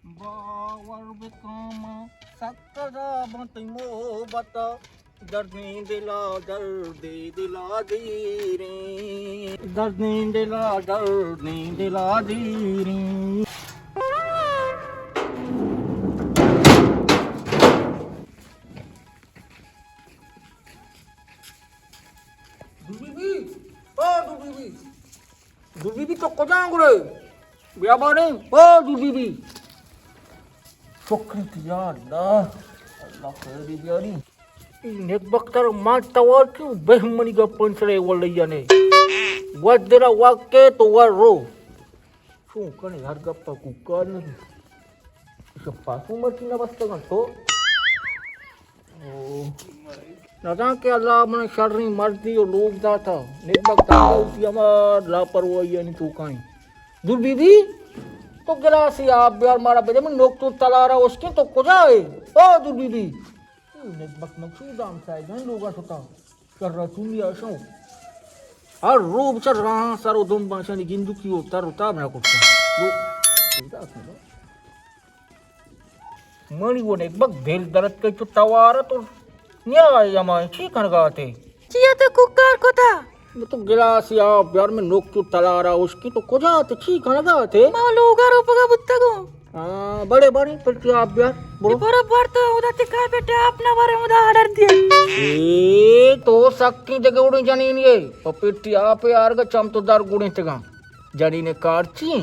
باور بکن من سک عذاباں تئی محبت ءَ، دردیں دل ءَ، دردیں دل ءَ دیریں، دردیں دل ءَ، دردیں دل ءَ دیریں۔ دور بی بی، او دور بی بی، دور بی بی تو کجا گڑے؟ بیا باریں، او دور بی بی۔ شکر انت یا اللہ، اللہ خیری بیاری۔ اے نیک بخت ءَ را مان توار کیوں بہ منی گپن سرے ولیا نے۔ ودرا واکے تو ور رو۔ چون کنے ہر گپ ءَ کوکار نہ بی۔ ایشاں پاسو مرچی نہ بستگ انت تو۔ او۔ نزاں کہ اللہ من شریں مردی و لوگ داتا۔ نیک بخت ءَ وتی ہما لاپرواہیانی توکا ایں۔ دور بی بی، تو گلاسے آپ بیار مارا بدے، من نوک تو تلارا اشکیں، تو کجا ئے؟ او دور بی بی۔ اے نیک بخت مقصود ہمسائگانی لوگا شتا۔ شر ءَ چونی آشو۔ ہر رو بچار راہاں سر و دم باشانی گندکی و تر و تاب نہ کرتا۔ لو، منی و نیک بخت دل درد کئی چو توارا تو نیا آئی ہمائیں چی کنگا تے؟ چیا تو کوکار کتا؟ تو گلاسے آپ بیار، من نوک چو تلارا اشکی، تو کجا تے چی کنگا تے؟ ما لوگا روپگا بوتگوں۔ ہاں، بڑے بڑے پٹی آپ بیار، برو۔ برو بر تو ادا تکا پٹی آپ نہ برے، ادا آرڈر دیے۔ اے تو سکی دگوڑی جنینی ہے، پٹی آپ یار گا چم تو در گوڑیں تگا۔ جنین کارچی،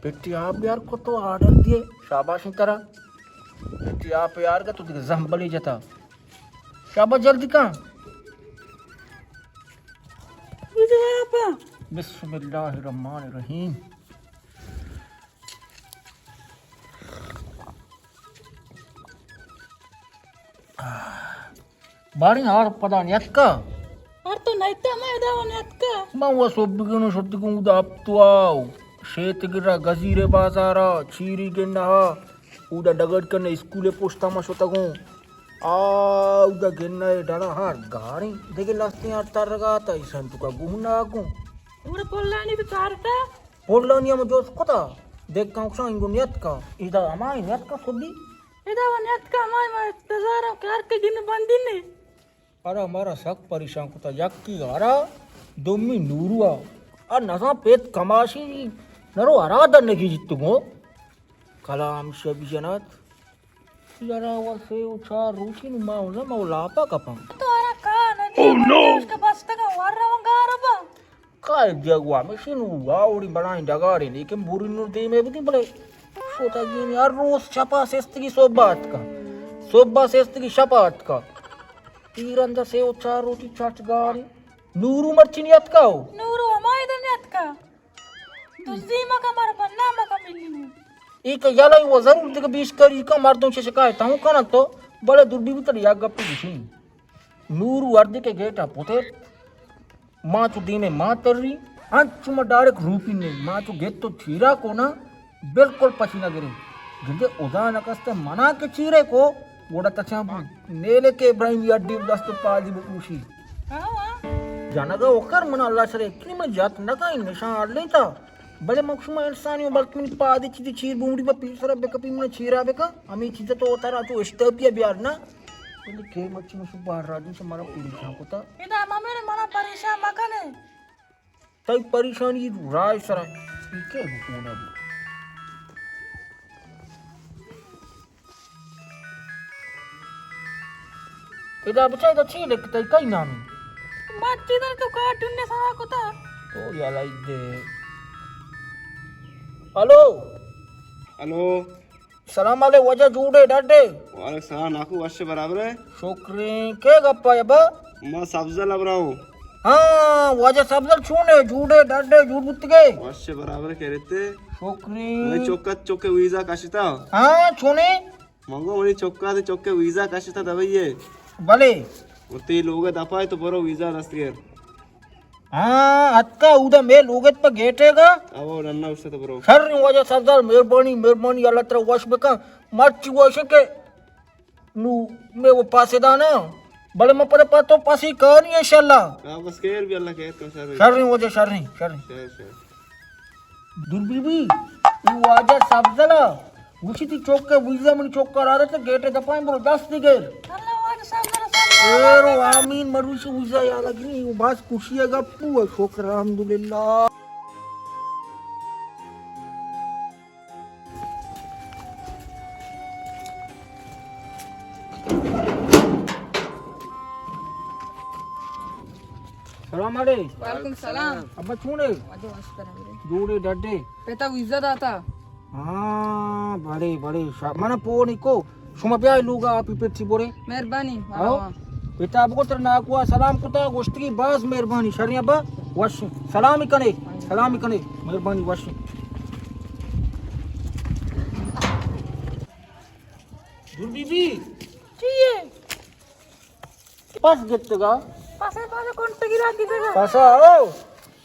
پٹی آپ بیار کو تو آرڈر دیے، شاباش ترا۔ پٹی آپ یار گا تو دیگه زہم بلی جتا۔ شاباش جلدی کن۔ بسم اللہ الرحمن الرحیم۔ باریں ہار پدا نیتکا؟ ہر تو نیتا، ما ادا و نیتکا۔ من و صبح گنو شتگوں ادا ہپتوا، شیت گرا گزیر بازارا، چیری گنہا، اودا ڈگڑ کن اسکول پشتا ما شتگوں۔ آ، اودا گنہ ڈڑا ہر گاریں، دگہ لستیں ہر ترگا تا، ایشان تو کا گونا گوں۔ اوڑا پلانی تو چارتا؟ پلانی ہم جوس کتا، دیکھ کان کشان گو نیتکا، ادا ہمائی نیتکا خودی۔ ادا و نیتکا، ہمائی ما انتظارا کہ ہر کے گن بندی نے۔ ارا مارا سک پریشان کتا، یکی ارا، دومی نورو آ۔ ار نزان پیت کماشی نرو ارا در نگی جتگو۔ کلام شبی جنات۔ یارا ور سے و چار روچی نو ما اوزا ما لاپا کپاں۔ تو ارا کا ندی، oh no! بستگا ور روان گار با۔ کائے دیگ وا مشین وا اوڑی بڑائیں ڈگارے، لیکن بوری نور دیمے بدی بلے۔ شوتا گینی ہر روز شپا سستگی صبح آتکا۔ صبح سستگی شپا آتکا۔ تیر اندر سے و چار روچی چٹ گاری۔ نورو مرچی نیتکا ہو؟ نورو ہمائی در نیتکا۔ دزی مکا مارا بنا مکا ملی نو۔ ای کہ یلا ای و ضرور دیگه بیش کری کا مردم چه شکایت ہوں کنن تو۔ بلے دور بی بی تر یک گپی گشین۔ نورو ہردی کے گیٹا پتر۔ ما چو دیمے ما تری، انچو ما ڈائریکٹ روپی نے، ما چو گیت تو چیرا کو نا، بالکل پچی نہ گرے۔ گندے ادا نہ کستے منا کے چیرے کو، گوڑا تچا بو۔ نیلے کے ابراہیم یا ڈیب دست پادی بپوشی۔ ہاں، ہاں۔ جانگا اوکر من اللہ سرے، اتنی من جات نہ کائیں، نشان آر لیتا۔ بلے من شما انسانی ہوں، بلکہ منی پادی چیزی چیر بومڑی با پیسرا بکپی، من چیرا بکا، ہمیں چیزا تو اترا تو اشتاپیا بیار نا۔ بلے کے مرچی من شو باہر راجی سے مارا پریشان کتا۔ ادا ممیرے منا پریشان مکنے۔ تئی پریشانی راج سرا۔ ای کے بکونا بی۔ ادا بچا ادا چی لکھتا ہے، کئی نامی؟ مرچی در تو کارٹون نے سرا کتا۔ تو یلا دے۔ ہلو۔ ہلو۔ سلام علیکم واجہ، جوڑے ڈاڈے؟ وعلیکم سلام ناکو، وش برابر ہے؟ شکریں، کے گپا ہے با؟ ما سبزل ابراہوں۔ ہاں، واجہ سبزل چونے، جوڑے ڈاڈے، جوڑ بوتگے؟ وش برابر ہے، خیریت ہے؟ شکریں۔ میں چوکت چوکے ویزا کشتا۔ ہاں، چونے؟ منگو منی چکا تے چکے ویزا کشتا دبئی ہے۔ بلے۔ اور تی لوگ دپا ہے تو برو ویزا دست گیر۔ ہاں، اتکا اودا مے لوگت پہ گیٹے گا۔ او ڈنا اوشتا تو برو۔ شر واجہ سردار، مہربانی، مہربانی، اللہ ترا وش بکن۔ مرچی وش کہ نو مے وہ پاسے دانا۔ بلے من پدا پہ تو پاسی کانی انشاءاللہ۔ ہاں، بس خیر بھی اللہ خیر کن شر۔ شر واجہ، شر، شر۔ شر، شر۔ دور بی بی، ای واجہ سبزلا۔ گوشی تئی چوک ءِ ویزا منی چوک ءَ را دات، گیٹ ءِ دپا ایں، برو دست دے گر۔ اللہ واجہ صاحب، ذرا سب اے رو آمین، مروچی ویزا یاد گری، او باز خوشی ءِ گپ بو، شکر الحمدللہ۔ سلام علیکم۔ وعلیکم سلام۔ ابا چون ئے؟ واجہ وش برابر۔ جوڑ ئے ڈڈ ئے؟ پتا ویزا داتا۔ ہاں، بڑے، بڑے، شا-، من پون کو، شما بیا لوگا آپ پٹی بورے۔ مہربانی، آؤ۔ آؤ۔ پتا بگو تر ناکو ءَ سلام کتا، گوشتگی باز مہربانی، شریں ابا، وش، سلام کنے، سلام کنے، مہربانی، وش۔ دور بی بی۔ چی ئے؟ پس گپتگا۔ پس ءَ پس کنٹگی را گپتگا۔ پس ءَ، او،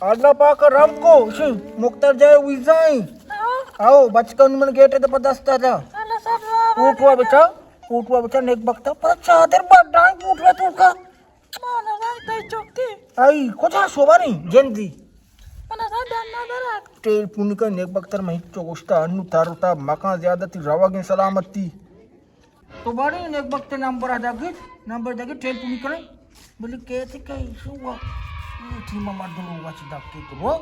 اللہ پاک ءَ رحم کو، شی مختار جائے ویزا ایں۔ ہاں۔ او، بچکن من گیٹ ءِ دپا دست داتا۔ اللہ سب اوٹوا بچا، اوٹوا بچا نیک بختا، پر چادر بڈائیں اوٹوا تو کا۔ مانا رنگ تئی چکی۔ آئی، کجا شوبانی، جندی۔ منا سا دن نہ درات۔ ٹیلیفون کا نیک بختر میں چو گوشتا، انو تارو تا مکان زیادہ تی روگیں سلامتی۔ تو بارے نیک بخت نمبر ءَ دگت، نمبر دگت ٹیلیفون کرے۔ بلے کہتے کہ ایشو وا، یہ ٹیم مردم وچ دکے کرو۔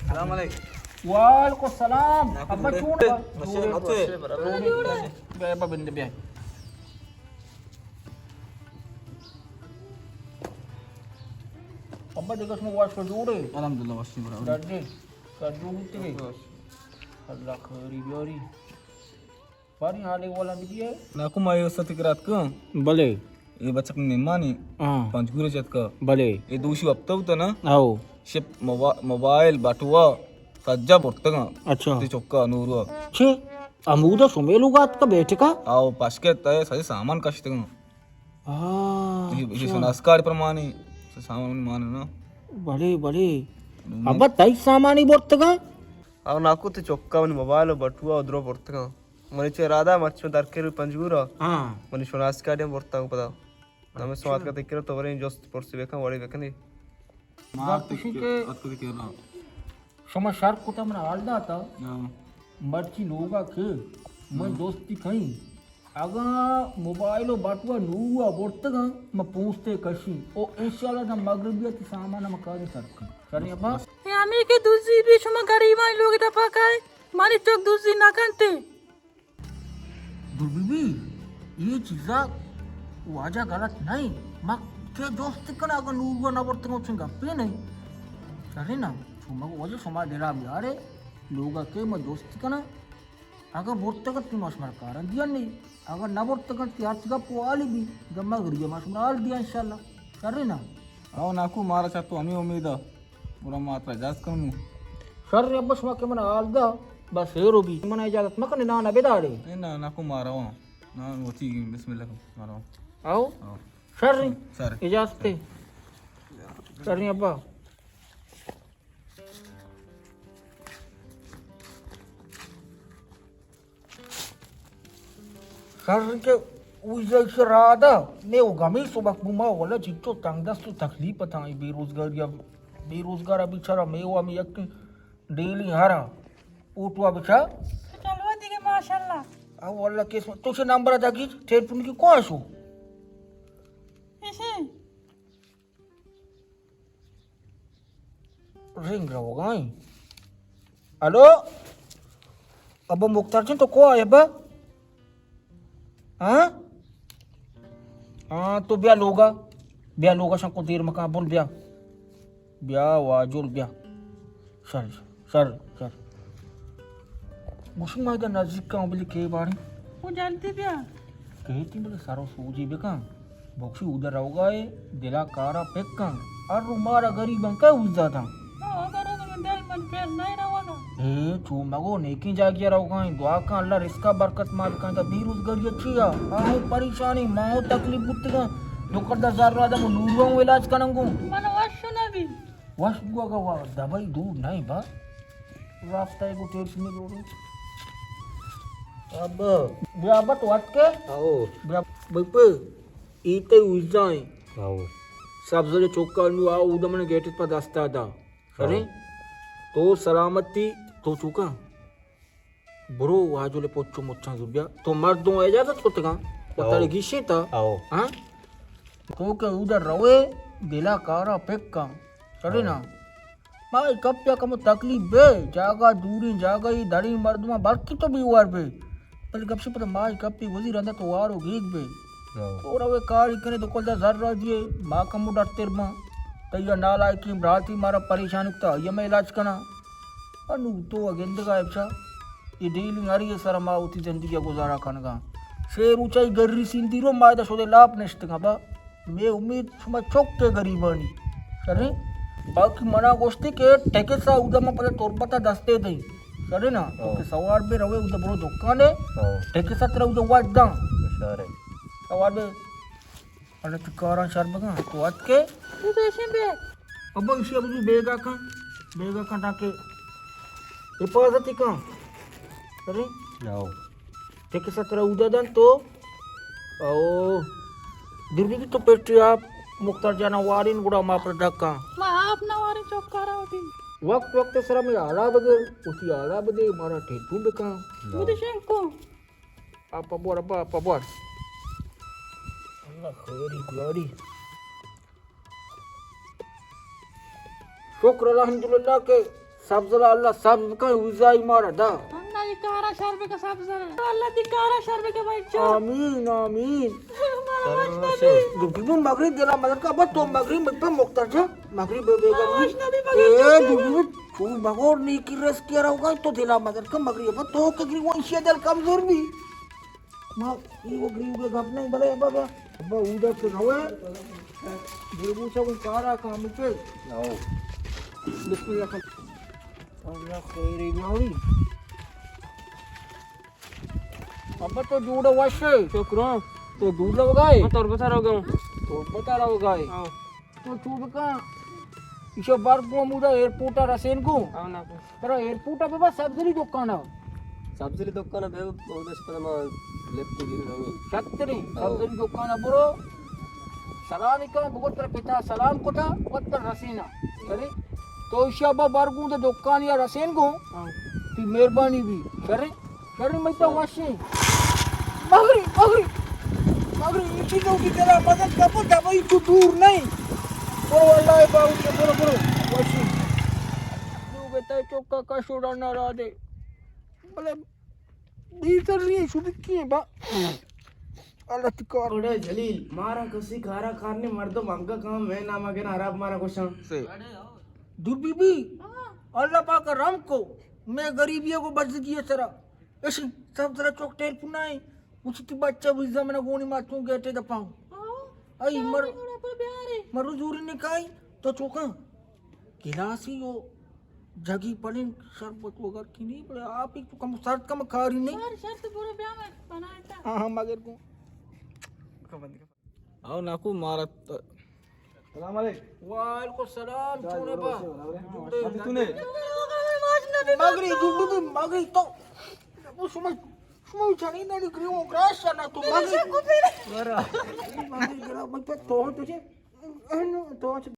السلام علیکم۔ وعلیکم السلام۔ ابا چون؟ بیا، بیا، بندے بیا۔ ابا دگہ شما وش جوڑے؟ الحمدللہ، وش برابر۔ ڈاڈے، سر جو بوتے۔ اللہ خیری بیاری۔ باری حالے والا بدیے۔ ناکو ما یہ ستی کرات کو۔ بلے۔ یہ بچک مہمانی۔ ہاں۔ پنجگور جت کا۔ بلے۔ یہ دوشی ہفتہ ہوتا نا۔ آؤ۔ شپ موبا-، موبائل بٹوا سجا برتگاں۔ اچھا۔ تی چکا نوروا۔ چھ؟ امودا شمے لوگا اتکا بیٹھکا؟ آؤ، پشکے تئے سجے سامان کشتگاں۔ ہاں، یہ، یہ اچھا۔ شناسکار پرمانی، سامان مان نا۔ بلے، بلے۔ ابا تئی سامانی برتگاں؟ آؤ، ناکو تی چکا منی موبائل و بٹوا و درو برتگاں۔ منی چہ ارادہ مرچی من درکر پنجگورا۔ ہاں۔ منی شناسکاری ہم برتاں پدا۔ ہمے سوات کا تکر تو وریں جست پرسی بکن، وڑے بکنی۔ ما گپ اشی کہ اتکتی کرنا۔ شما شر کتا من حال داتا۔ ہاں۔ مرچی لوگا کہ من ہاں۔ دوستی کہیں۔ اگاں موبائل و باٹوا نوروا برتگاں، من پوستے کشی۔ او انشاءاللہ داں مغربی تی سامان ہم کاری سر کن۔ شریں ابا؟ اے ہمیں کہ دوزی بھی شما غریبان لوگ دپا کائے، مانی چوک دوزی نہ کنتے۔ دور بی بی، یہ چیزا واجہ غلط نہیں۔ ما کہ دوست کنا اگر نوروا نہ برتگاں چن گپے نہیں۔ شریں نا، شما واجہ شما دلا بیارے، لوگا کہ ما دوست کنا۔ اگر برتگت تی ما شمار کارن دیان نہیں۔ اگر نہ برتگت تی ہرچ گپ و حالی بھی، گما گریہ ما شمار حال دیا انشاءاللہ۔ شریں نا۔ او ناکو مارا چا تو ہمیں امید ہے۔ گڑا ما ترا اجازت کنوں۔ شر ابا شما کہ من حال دا، بس ہیرو بی۔ من اجازت مکن، نان بداڑے۔ اے نا، ناکو ما رواں۔ نان وتی بسم اللہ کن، ما رواں۔ آؤ۔ آؤ۔ شر۔ شر۔ اجازت ہے۔ شر ابا۔ شر کہ ویزا ایشی رادا، میں او گمی سبک بو ما ولا چنچو تنگ دست و تکلیف تاں، بے روزگاری، بے روزگار بیچارہ میں او ہمیں یک ڈیلی ہرا اوٹوا بچا۔ چلو دیگہ ماشاءاللہ۔ او واللہ قسمت، تو سے نمبر دگی ٹیلیفون کی کوشو۔ ایشی۔ رنگ روگا ایں۔ الو، ابا مختار جان، تو کو آئے ابا؟ ہاں؟ ہاں، تو بیا لوگا، بیا لوگا، شنکو دیر مکان، بل بیا۔ بیا واجل بیا۔ شر، شر، شر۔ گوشی ما ادا نزدیک کاں بلی کے باریں۔ او جلدی بیا۔ کہتی بلے سر و سوجی بکن۔ بکشی اودا روگا اے، دلا کارا پک کن۔ ہر رو مارا غریباں کئے اوزا داں۔ او اگر من دل من پیر نہیں روگا۔ اے، چو مگو نیکیں جاگیا روگا ایں۔ دعا کن اللہ رزقا برکت مال کن۔ تا بے روزگاری اچھی آ۔ آہوں پریشانی، ماہوں تکلیف بوتگاں۔ دو کردہ زر آدم نوروں علاج کننگوں۔ من وش نبی۔ وش بوگا وا دبئی دور نہیں با۔ رابطہ کو ٹیلیفون میں جوڑو۔ ابا۔ بیا ابا، تو اتکے؟ آؤ۔ بیا۔ بلکہ ای تئی ویزا ایں۔ آؤ۔ سبزل چوکا نو آ اود من گیٹ پہ دستا دا۔ آؤ۔ ارے؟ تو سلامتی، تو چوکا؟ برو واجل پچو مچاں زور بیا۔ تو مردوں اجازت کتگاں؟ و آؤ۔ ترے گیشیں تا؟ آؤ۔ ہاں؟ تو کہ اودا روے، دلا کارا پکاں۔ سرے نا؟ ما اے کپیا کمو تکلیف بے، جاگہ دوریں جاگہ ای دڑیں مردماں بلکی تو بیوار بے۔ بلے گپ شپ ما اے کپی وزیر اندر تو وارو گیگ بے۔ ہاں۔ تو روے کاری کنے تو کل دا زر را دیے، ما کمو ڈرتر باں۔ تیا نالائکی براتی مارا پریشان کتا، یا میں علاج کنا۔ انو تو گندگا اے بچا، اے ڈیلی ہری سر ما وتی زندگی گزارا کنگا۔ شیر اوچائی گری سیندی رو ما دا شدے لاپ نشتگا با۔ مے امید شما چک کے غریبانی۔ سرے؟ باقی منا گوشتی کہ ٹیکس ءَ اودا من پدا تربت ءَ دستے دئیں۔ سرے نا؟ تو ہاں۔ کہ سوار بے روے اودا برو دکان ءَ۔ ہاں۔ ٹیکس ءَ ترا اودا واج داں۔ بشارے۔ سوار بے۔ اللہ تی کاراں شر بگاں۔ تو اتکے؟ تو تو ایشیں بے۔ ابا ایشی ابا تو بیگا کن۔ بیگا کن تاکہ حفاظت کن۔ سرے؟ ہاں۔ ٹیکس ءَ ترا اودا دنت تو او دور بی بی تو پیٹی آپ مختار جانا وارین گڑا ما پر دکاں۔ ما آپ نہ وارین چوکارا وتی۔ وقت وقت سرا میں آلا بدے، اسی آلا بدے، مارا ٹیلیفون بکاں۔ مودے شنکو۔ آپ بور، آپ، آپ بور۔ اللہ خیری گاڑی۔ شکر الحمدللہ کہ سبزل اللہ سبز کن ویزائی مارا دا۔ اللہ دی کارا شر بکا سبزل۔ اللہ دی کارا شر بکا بچو۔ آمین، آمین۔ مارا وش نبی۔ دو بی بی مغرب دلا مدد کا، بس تو مغرب مت پر مختار جا۔ مغرب بے بے مارا وش نبی مگر اے تو دو بی بی تو مغور نیکی رس کیا رہو گا، تو دلا مدد کا مغرب، تو کگری وہ اشیا دل کمزور بی۔ ما ای وہ گریو کے گپ نہیں، بلے ابا، ابا، ابا اودا کہ روے، گریو چا کوئی کارا کام پہ۔ آؤ۔ بسم اللہ کر۔ اللہ خیری بیاوی۔ ابا تو جوڑا وش۔ شکراں۔ تو دور لوگائے؟ من تربتا روگا ہوں۔ تربتا روگائے؟ ہاں۔ تو چو بکن، ایشو بار گوں ہمودا ایئرپورٹ ءَ رسین گوں۔ ہاں، ناکو۔ ترا ایئرپورٹ ءَ ببا سبزلی دکان ءَ۔ سبزلی دکان ءَ بے، اودش پدا ما لفٹ گیری رویں۔ شتریں، ہاں۔ سبزلی دکان ءَ برو۔ سلام کن، بگو ترا پتا سلام کتا، وت تر رسینا۔ سرے؟ تو ایشی ابا بار گوں دے دکان یا رسین گوں۔ ہاں۔ تی مہربانی بی۔ سرے؟ شر میں تو وشی۔ مغری، مغری، مغری، اسی تو کی تیرا مدد کا پر دبئی تو دور نہیں۔ برو اللہ باو کے، برو، برو، وشی۔ تو گتا چوکا کا شوڑا نہ را دے۔ بلے بیتر نہیں شدی کی با۔ اللہ تی کار۔ بڑے جلیل، مارا کسی کارا کار نے مردم انگا کام میں نام اگن عرب مارا گوشاں۔ سے۔ دور بی بی۔ اللہ پاک رحم کو، میں غریبی کو بچ گئی ہے سرا۔ اش سبزل چوک ٹیلیفون آئی، اسی تی بچہ ویزا منا گونی ما چون گیٹے دپاؤں۔ ہاں، ائی مر-، مر زوری نکائی تو چوکاں گلاسے او جگی پلین شربت وغیرہ کی نہیں، بلے آپ ہی تو کم سرد کم کاری نہیں۔ سر، شرط برو بیا میں بناتا۔ ہاں، ہاں، مگر کو۔ آؤ ناکو مارا ت-، سلام علیکم۔ وعلیکم السلام، چون ئے با؟ جوڑے۔ مگری، جوڑے، مگری تو۔ شما، شما جنین نہ گریو گراش نہ تو مگری۔ مگری گرا، من تو تو، تو، تو،